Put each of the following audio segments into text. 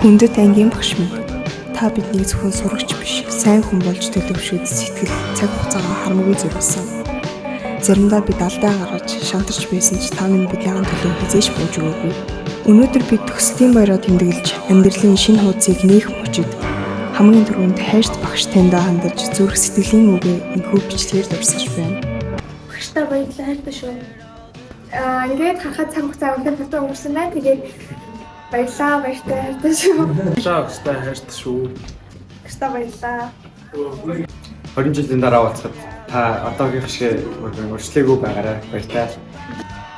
Хүндэт ангийн багш минь, та биднийг зөвхөн сурагч биш, сайн хүн болж төлөвшөхөд сэтгэл, цаг хугацаагаа харамгүй зориулсан. Заримдаа бид алдаа гаргаж, шантарч байсан ч та минь бидний төлөө хэзээ ч бууж өгөөгүй. Өнөөдөр бид төгслийн баяраа тэмдэглэж, амьдралын шинэ хуудсыг нээх мөчид хамгийн түрүүнд хайрт багш таньдаа хандаж, зүрх сэтгэлийн үгээ энэхүү бичлэгээр дурсаж байна. Багштай баярлалаа, хайртай шүү. Аа, ингээд харахад цаг хугацаа үнэхээр хурдан өнгөрсөн байна. Тэгээд баярлалаа, баяртай, хайртай шүү. Багштай хайртай шүү. Багштай баярлалаа. 20 жилийн дараа уулзахад та одоогийнх шиг өршлөөгүй байгаарай. Баяртай.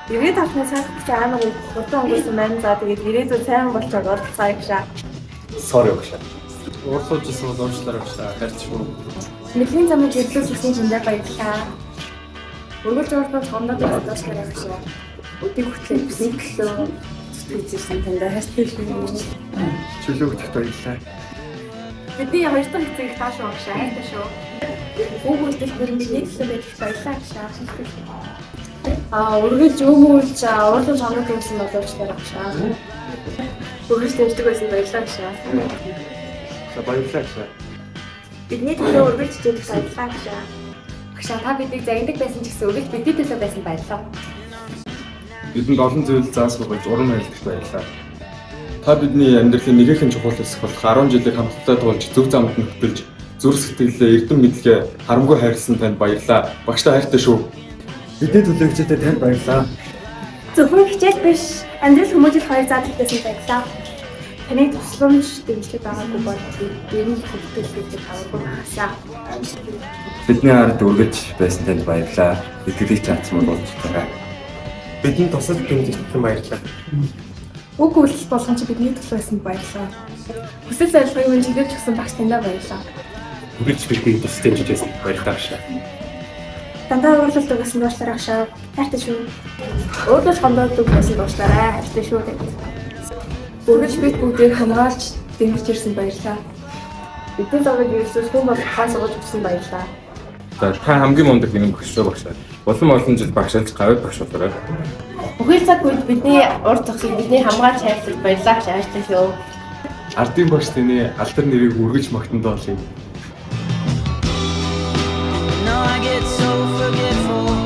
Ирээд авахны цаг хугацаа амар хурдан өнгөрсөн байна. За, тэгээд ирээдүйд сайн болчоод уулзцаая багшаа. Sorry, багшаа. Уурлуулж исэн бол уучлаарай, багшаа. Хайртай шүү. Мэдлийн замыг хэвлүүлж өгсөн чимдээ баярлалаа. Өргөлж уурлуулж хомдоод уучлаарай, багшаа. Өдийг хүртэл бидний төлөө зүтгэж ирсэн таньда хайртай шүү. Чөлөө өгдөгт баярлалаа. Бидний хоёр дахь эцэг их таашаа, багшаа, хайртай шүү. Үг үйлдэл бүрэн бидний төлөө байж баярлалаа, багшаа. Аа, үргэлж өмүүлж уурлаж хомдоод байсан бол уучлаарай, багшаа. Үргэлж дэмждэг байсан баярлалаа, багшаа. За, баярлалаа, багшаа. Бидний төлөө үргэлж хичээдэг баярлалаа, багшаа. Багшаа, та биднийг загнадаг байсан ч гэсэн үргэлж бидний төлөө байсан баярлалаа. Бидэнд олон зүйл заасан болж урам арилдагт баярлалаа. Та бидний амьдралын нэгэн чухал хэсэг болох 10 жилийг хамтдаа туулж, зөв замд нь хөтөлж, зүрх сэтгэлээ, эрдэм мэдлэгээ харамгүй хайрласан танд баярлалаа. Багштай хайртай шүү. Бидний төлөө хичээдэг танд баярлалаа. Зөвхөн хичээл биш, амьдрал хүмүүжил хоёр задлал байсан баярлалаа. Таны тусламж дэмжлэг байгаагүй бол бид энэ хүртэл гэж тавгүй байхасаа. Бидний ард үргэлж байсан танд баярлалаа. Итгэлийг чадсан бол болж байгаа. Бидэнд тусалж дэмжигдсэн баярлалаа. Үг үйлдэл болгон чи бидний төлөө байсан баярлалаа. Хүсэл зорилгыг минь чиглүүлж өгсөн багш таньдаа баярлалаа. Үргэлж биднийг тус дэмжиж байсан баярлалаа, багшаа. Дандаа уурлалт өгсөн дуушлаарай, багшаа. Хайртай шүү. Уурлаж хомдоод байсан дуушлаарай. Хайртай шүү танд. Үргэлж бид бүгдийг хамгаалж дэмжиж ирсэн баярлалаа. Бидний замыг ирэлцүүлж хүн болох хаан сургаж өгсөн баярлалаа. За, та хамгийн мундаг нэгэн багш шүү, багшаа. Улам олон жил багшаалж гавь багш болоорой. Бүхэл цаг үед бидний урд зогсож бидний хамгаалж хайрлаж баярлалаа, багшаа, хайртай шүү. Ардын багш таны алдар нэрийг үргэлж магтан дооглоё. No, I get so forgetful.